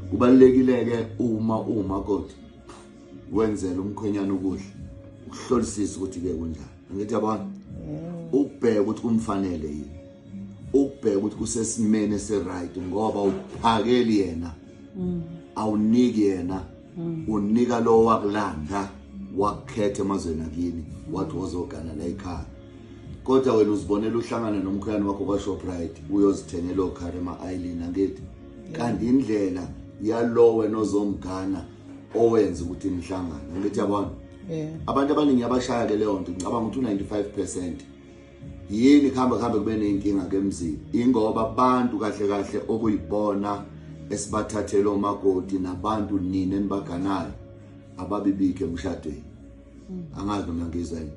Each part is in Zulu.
Kubalulekile ke uma umakoti wenzela umkhwenyana ukudla, ukuhlolisisa ukuthi ke kunjani. Angithi yabona, ukubheka ukuthi kumfanele yini, ukubheka ukuthi kusesimeni esiright, ngoba uphakeli yena, awuniki yena, unika lo wakulanda, wakukhetha emazweni akini, wathi wozogana la ekhaya. Kodwa wena uzibonela uhlangane nomkhwenyana wakho kwaShoprite, uyozithengela okhari ema-ayilini, angithi? Kanti indlela yalo wena ozomgana owenza ukuthi nihlangane, angithi yabona? Abantu abaningi yabashaya ke leyo nto. Ngicabanga ukuthi u-95% yini kuhamba kuhambe kube ney'nkinga ke emzini, ingoba abantu kahle kahle okuyibona esibathathela omakoti nabantu nina enibaganayo ababibikho emshadweni. Angazi noma ngizwa yini.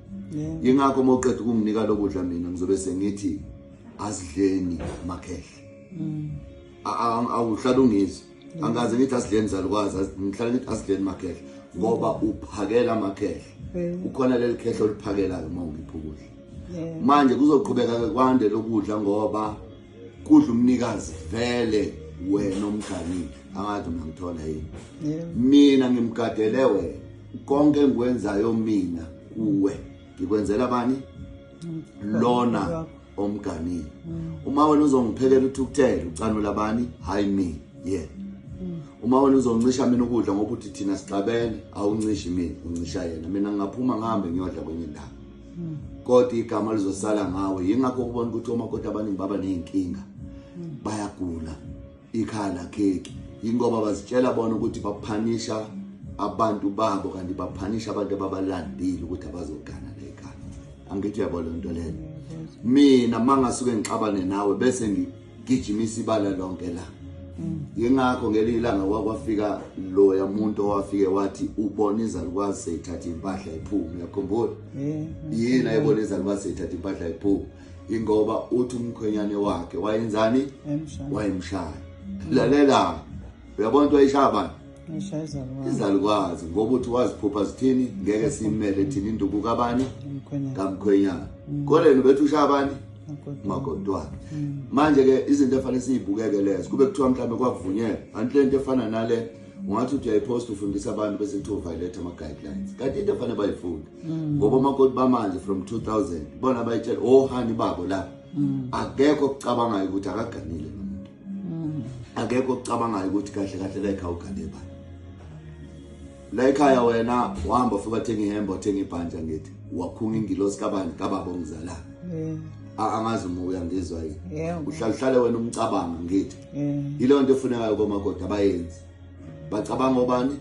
Yingakho uma uqeda ukunginika lokudla, mina ngizobe sengithi asidleni makhehle. Awuhlala ungizwa, angaze ngithi asidleni zalukwazi, ngihlala ngithi asidleni makhehle, ngoba uphakela amakhehle. Kukhona leli khehle oliphakelayo uma ungipha ukudla. Manje kuzoqhubeka ke kwande lokudla, ngoba kudla umnikazi vele wena omganile. Angazi uma ngithola yini. Mina ngimgadele wena. Konke engikwenzayo mina kuwe ngikwenzela bani? Lona omganile. Uma wena uzongiphekela uthukuthele, ucanula bani? Hayi mina, yena. Uma wena uzoncisha mina ukudla ngoba uthi thina sixabene, awuncishi mina, uncisha yena. Mina ngingaphuma ngihambe ngiyodla kwenye indawo, kodwa igama lizosala ngawe. Yingakho ukubona ukuthi omakoti abaningi baba ney'nkinga, bayagula, ikhaya lakheki, yingoba bazitshela bona ukuthi baphanisha abantu babo, kanti baphanisha abantu ababalandile ukuthi abazogana la ekhaya. Angithi uyabona lento leyo? Mina mangasuke ngixabane nawe bese ngigijimisa ibala lonke la. Yingakho ngelinye ilanga kwakwafika loya muntu owafike wathi ubona izalukwazi seyithatha impahla iphume, uyakhumbula? Yini ayibona izalukwazi seyithatha impahla iphume? Ingoba uthi umkhwenyane wakhe wayenzani? Wayemshaya. Lalela, uyabona into wayishaya bani? Izalukwazi, ngoba uthi waziphupha zithini? Ngeke simele thina induku kabani? Kamkhwenyana. Kodwa yena ubethi ushaya bani? Umakoti wakhe. Manje ke izinto efanele siyibukeke lezo, kube kuthiwa mhlawumbe kwakuvunyelwa anti lento efana nale, ungathi uthi uyayipost ufundisa abantu, bese kuthiwa violate ama-guidelines, kanti into efanele bayifunde, ngoba omakoti bamanje from 2000 bona bayitshela ohani babo la, akekho okucabangayo ukuthi akaganile lo muntu, akekho okucabangayo ukuthi kahle kahle la ekhaya ugane bani. La ekhaya wena wahamba ufika wathenga ihembe, wathenga ibhantshi, angithi? Wakhunga ingilosi kabani? Kababa ongizalayo. Angazi uma uyangizwa yini. Uhlala uhlale wena umcabanga, ngithi yileyo nto efunekayo komakoti, abayenzi. Bacabanga obani?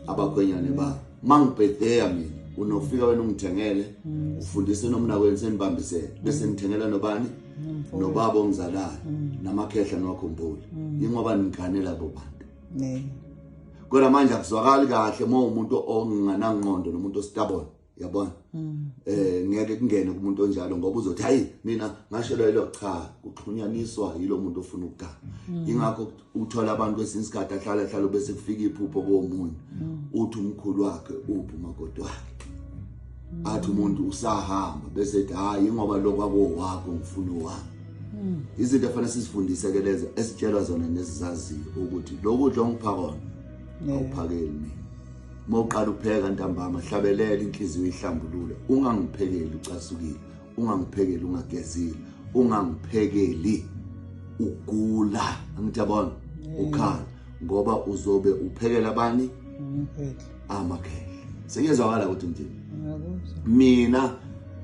Abakhwenyane babo. Mangibhedeya mina, unofika wena ungithengele, ufundise nomnakwenu, senibambisene, bese nithengela nobani? Nobaba ongizalayo, namakhehla niwakhumbule, ingoba nigane labo bantu. Kodwa manje akuzwakali kahle uma umuntu onganangqondo nomuntu ostubborn, yabona? Ngeke kungene kumuntu onjalo, ngoba uzothi, "Hayi, mina ngasho lelo." Cha, kuxhunyaniswa yilo muntu ofuna ukugana. Ingakho uthola abantu kwesinye isikhathi ahlala hlala, bese kufika iphupho komunye, uthi umkhulu wakhe uphi umakoti wakhe? Athi umuntu usahamba, bese ethi, "Hayi, ingoba lokho akowakho, ngifuna owami." Izinto efanele sizifundise ke lezo esitshelwa zona nesizaziyo, ukuthi lokudla ongipha kona awuphakeli mina. Uma uqala upheka ntambama, hlabelela, inhliziyo ihlambulule. Ungangiphekeli ucasukile, ungangiphekeli ungagezile, ungangiphekeli ugula, angithi yabona, ukhala, ngoba uzobe uphekela bani? Amakhehla. Sekuyezwakala ukuthi ngithini? Mina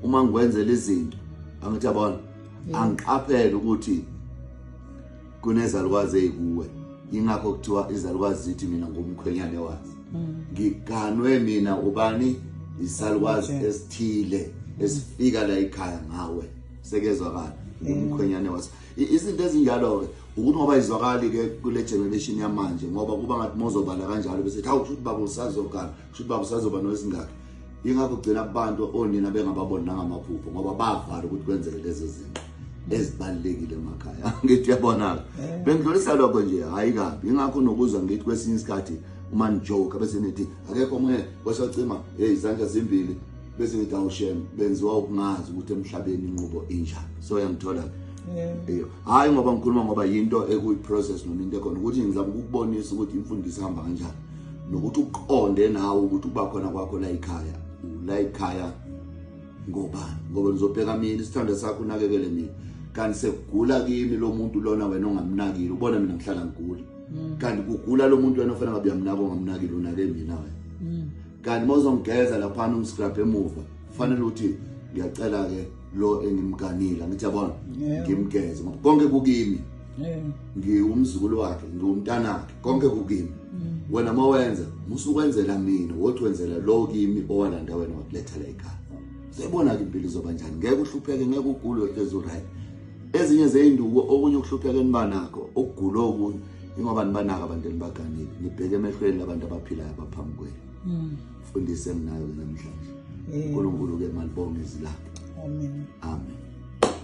uma ngikwenzela izinto, angithi yabona, angiqaphele ukuthi kunezalukwazi ey'kuwe. Yingakho kuthiwa izalukwazi zithi mina ngumkhwenyane wazi, ngiganwe mina ubani? Isalukwazi esithile esifika la ekhaya ngawe. Sekezwakala, ngumkhwenyane waso. Izinto ezinjalo-ke ukuthi ngoba izwakali ke kule generation yamanje, ngoba kuba ngathi mozobala kanjalo bese hawu, kusho ukuthi baba usazogana, kusho ukuthi baba usazoba nowesingakhi. Yingakho kugcina abantu onina bengababoni nangamaphupho, ngoba bavala ukuthi kwenzeke lezo zinto ezibalulekile emakhaya. Ngithi uyabona-ke, bengidlulisa lokho nje, hhayi kabi. Yingakho nokuzwa ngithi kwesinye isikhathi uma nijoke bese nithi akekho omunye kwesacima, hey, izandla zimbili, bese ngithi awushem, benziwa ukungazi ukuthi emhlabeni inqubo injani. So yangithola-ke. Iyo hayi, ngoba ngikhuluma ngoba yinto ekuyi-process noma into ekhona, ukuthi ngizama ukukubonisa ukuthi imfundiso ihamba kanjani, nokuthi uqonde nawe ukuthi ukuba khona kwakho la ekhaya, la ekhaya ngobani, ngoba nizobheka mina isithando sakho, unakekele mina, kanti sekugula kimi lo muntu lona wena ongamnakile. Ubona mina ngihlala ngigula, kanti kugula lo muntu wena ofanele ngabe uyamnaka ongamnakile, unake mina wena. Kanti uma uzongigeza laphana, ungiscrub emuva, kufanele ukuthi ngiyacela-ke lo engimganile, angithi yabona, ngimgeze, ngoba konke kukimi. Ngiwumzukulu wakhe, ngiwumntanakhe, konke kukimi. Wena uma wenza, musukwenzela mina, wothi wenzela lo kimi owalanda wena wakuletha la ekhaya. Siyibona-ke impilo izoba njani. Ngeke uhlupheke, ngeke ugule, uhlezi uright. Ezinye zey'nduku, okunye ukuhlupheka enibanakho, okugula okunye, ingoba nibanaka abantu enibaganile, nibheke emehlweni labantu abaphilayo abaphambi kwenu. Mfundisi enginayo-ke namhlanje, uNkulunkulu-ke malibonge izwi lakhe. Amen. Amen.